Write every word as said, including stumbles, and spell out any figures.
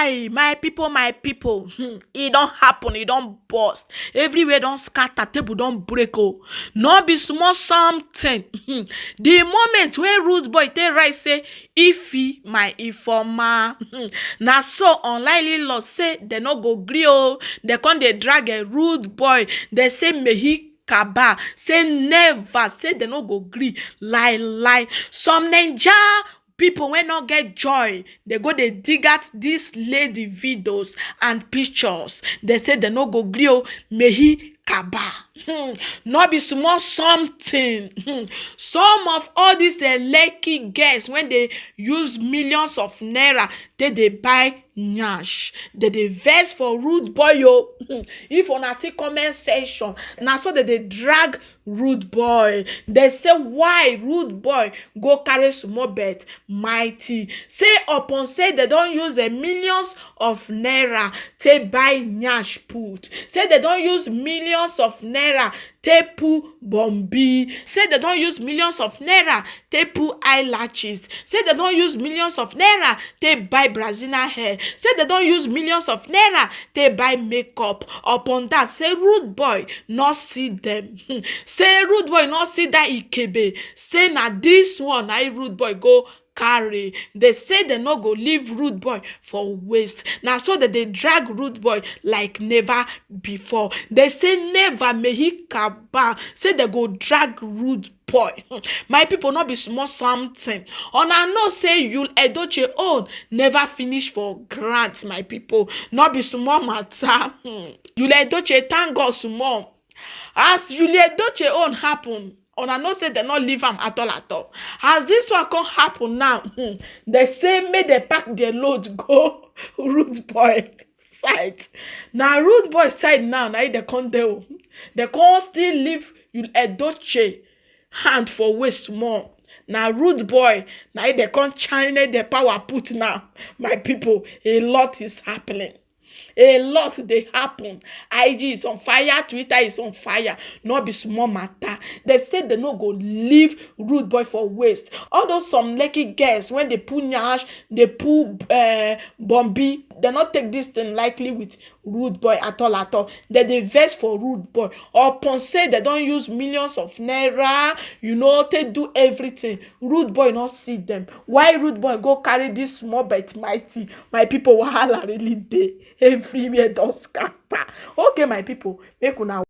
Hey, my people, my people, hmm, e don happen, e don burst. Everywhere don scatter, table don break. Oh, no be small something. Hmm. The moment wey Rude Boy take write say, "Ifi, my informer," hmm, na so unlikely law say dem no go gree. Oh, dem come dey drag a Rude Boy. Dem say may he kaba, say never, say dem no go gree. Lie, lie. Some Naija people wey no get joy, they go dey dig at this lady videos and pictures. They say they no go gree. Oh, may he kaba. Hmm. No be small something. Hmm. Some of all these uh, Lekki girls, when they use millions of naira, they they buy nyash. They they vex for Rude Boy. Oh, hmm. If una see comment section, na so they they drag Rude Boy. They say, "Why Rude Boy go carry small bet Mighty?" Say upon say they don use a millions of naira take buy nyash put. Say they don use millions of naira take pull bombi. Say they don use millions of naira take pull eyelashes. Say they don use millions of naira take buy Brazilian hair. Say they don use millions of naira take buy makeup. Upon that, say Rude Boy no see them. Say Rude Boy no see that ikebe. Say na this one na Rude Boy go carry. They say they no go leave Rude Boy for waste. Now so that they drag Rude Boy like never before. They say never may he kaba. Say they go drag Rude Boy. My people, not be small something. Una know say Yul Edochie own never finish for grant, my people. Not be small matter. Hmm. Yul Edochie, thank God small. As Yul Edochie own happen, una know say they not leave am at all at all. As this one come happen now, hmm, they say make they pack their load go Rude Boy side. Now Rude Boy side now, now they come there. Oh. They can't still leave Yul Edochie hand for waste more. Now Rude Boy, now they can't china the power put now. My people, a lot is happening. A lot they happen. I G is on fire, Twitter is on fire. Not be small matter. They say they no go leave Rude Boy for waste. Although some lucky girls, when they pull nyash, they pull uh, bombi, they not take this thing lightly with Rude Boy at all at all. They they vex for Rude Boy. Upon say they don't use millions of naira, you know, they do everything. Rude Boy not see them. Why Rude Boy go carry this small bet Mighty? My people, wahala really dey. Everywhere don scatter. Okay, my people, make una